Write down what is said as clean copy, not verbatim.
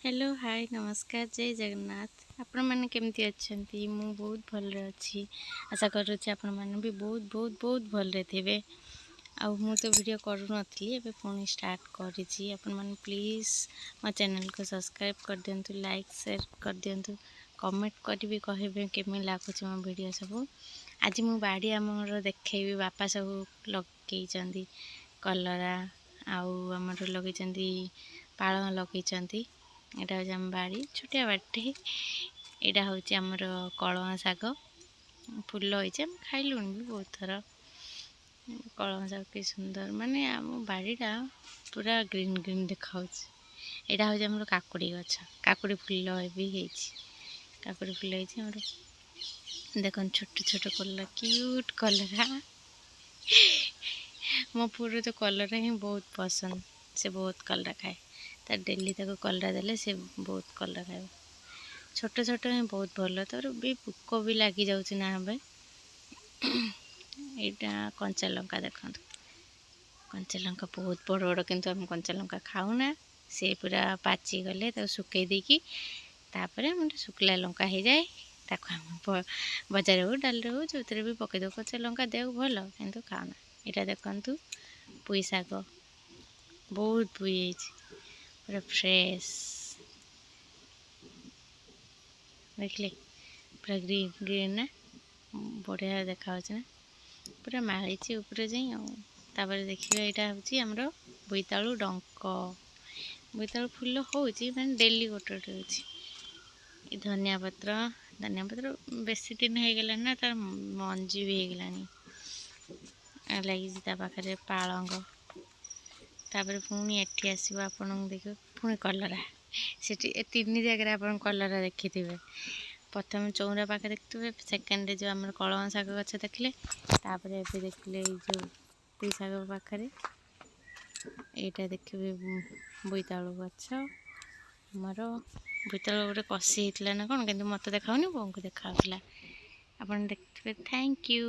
Hello, ହାଏ, ନମସ୍କାର, ଜୟ ଜଗନ୍ନାଥ। ଆପଣମାନେ କେମିତି ଅଛନ୍ତି? ମୁଁ ବହୁତ ଭଲରେ ଅଛି। ଆଶା କରୁଛି ଆପଣମାନେ ବି ବହୁତ ବହୁତ ବହୁତ ଭଲରେ ଥିବେ। ଆଉ ମୁଁ ତ ଭିଡ଼ିଓ କରୁନଥିଲି, ଏବେ ପୁଣି ଷ୍ଟାର୍ଟ କରିଛି। ଆପଣମାନେ ପ୍ଲିଜ୍ ମୋ ଚ୍ୟାନେଲକୁ ସବସ୍କ୍ରାଇବ୍ କରିଦିଅନ୍ତୁ, ଲାଇକ୍ ସେୟାର କରିଦିଅନ୍ତୁ, କମେଣ୍ଟ କରିବି କହିବେ କେମିତି ଲାଗୁଛି ମୋ ଭିଡ଼ିଓ ସବୁ। ଆଜି ମୁଁ ବାଡ଼ି ଆମର ଦେଖେଇବି। ବାପା ସବୁ ଲଗେଇଛନ୍ତି କଲରା ଆଉ ଆମର ଲଗେଇଛନ୍ତି ପାଳଙ୍ଗ ଲଗେଇଛନ୍ତି। ଏଇଟା ହେଉଛି ଆମ ବାଡ଼ି, ଛୋଟିଆ ବାଡ଼ିଟେ। ଏଇଟା ହେଉଛି ଆମର କଳମା ଶାଗ, ଫୁଲ ହେଇଛି, ଆମେ ଖାଇଲୁଣି ବି ବହୁତ ଥର। କଳମ ଶାଗ କି ସୁନ୍ଦର, ମାନେ ଆମ ବାଡ଼ିଟା ପୁରା ଗ୍ରୀନ୍ ଗ୍ରୀନ୍ ଦେଖାହେଉଛି। ଏଇଟା ହେଉଛି ଆମର କାକୁଡ଼ି ଗଛ, କାକୁଡ଼ି ଫୁଲ ବି ହେଇଛି, କାକୁଡ଼ି ଫୁଲ ହେଇଛି ଆମର। ଦେଖନ୍ତୁ, ଛୋଟ ଛୋଟ କଲରା, କ୍ୟୁଟ୍ କଲରା। ମୋ ପୁଅର ତ କଲରା ହିଁ ବହୁତ ପସନ୍ଦ, ସେ ବହୁତ କଲରା ଖାଏ। ତାର ଡେଲି ତାକୁ କଲରା ଦେଲେ ସେ ବହୁତ କଲରା ଖାଇବ। ଛୋଟ ଛୋଟ ହିଁ ବହୁତ ଭଲ, ତାର ବି ପୋକ ବି ଲାଗିଯାଉଛି ନା ଏବେ। ଏଇଟା କଞ୍ଚା ଲଙ୍କା, ଦେଖନ୍ତୁ କଞ୍ଚା ଲଙ୍କା ବହୁତ ବଡ଼ ବଡ଼, କିନ୍ତୁ ଆମେ କଞ୍ଚା ଲଙ୍କା ଖାଉନା। ସେ ପୁରା ପାଚିଗଲେ ତାକୁ ଶୁଖେଇ ଦେଇକି ତାପରେ ଆମର ଶୁଖିଲା ଲଙ୍କା ହେଇଯାଏ। ତାକୁ ଆମେ ବଜାରେ ହଉ, ଡାଲିରେ ହଉ, ଯେଉଁଥିରେ ବି ପକାଇ ଦେଉ। କଞ୍ଚା ଲଙ୍କା ଦେହକୁ ଭଲ, କିନ୍ତୁ ଖାଉନା। ଏଇଟା ଦେଖନ୍ତୁ ପୁଇ ଶାଗ, ବହୁତ ପୁଇ ହେଇଛି, ପୁରା ଫ୍ରେଶ୍। ଦେଖିଲେ ପୁରା ଗ୍ରୀନ୍ ଗ୍ରୀନ୍ ନା, ବଢ଼ିଆ ଦେଖାହେଉଛି ନା, ପୁରା ମାଳିଛି ଉପରେ ଯାଇ। ଆଉ ତାପରେ ଦେଖିବେ, ଏଇଟା ହେଉଛି ଆମର ବୋଇତାଳୁ ଡଙ୍କ। ବୋଇତାଳୁ ଫୁଲ ହେଉଛି, ମାନେ ଡେଲି ଗୋଟେ ଗୋଟେ ହେଉଛି। ଏ ଧନିଆ ପତ୍ର, ଧନିଆ ପତ୍ର ବେଶୀ ଦିନ ହେଇଗଲାଣି ନା, ତାର ମଞ୍ଜି ବି ହେଇଗଲାଣି, ଲାଗିଛି। ତା ପାଖରେ ପାଳଙ୍ଗ। ତାପରେ ପୁଣି ଏଠି ଆସିବ, ଆପଣଙ୍କୁ ଦେଖିବ ପୁଣି କଲରା। ସେଠି ଏ ତିନି ଜାଗାରେ ଆପଣ କଲରା ଦେଖିଥିବେ। ପ୍ରଥମେ ଚଉରା ପାଖରେ ଦେଖିଥିବେ, ସେକେଣ୍ଡରେ ଯେଉଁ ଆମର କଳମ ଶାଗ ଗଛ ଦେଖିଲେ, ତାପରେ ଏବେ ଦେଖିଲେ ଏଇ ଯେଉଁ ପୁଇ ଶାଗ ପାଖରେ। ଏଇଟା ଦେଖିବେ ବୋଇତାଳୁ ଗଛ ଆମର। ବୋଇତାଳୁ ଗୋଟେ କଷି ହେଇଥିଲା ନା କ'ଣ, କିନ୍ତୁ ମୋତେ ଦେଖାଉନି, ବୋଉଙ୍କୁ ଦେଖାଉଥିଲା। ଆପଣ ଦେଖିଥିବେ। Thank you.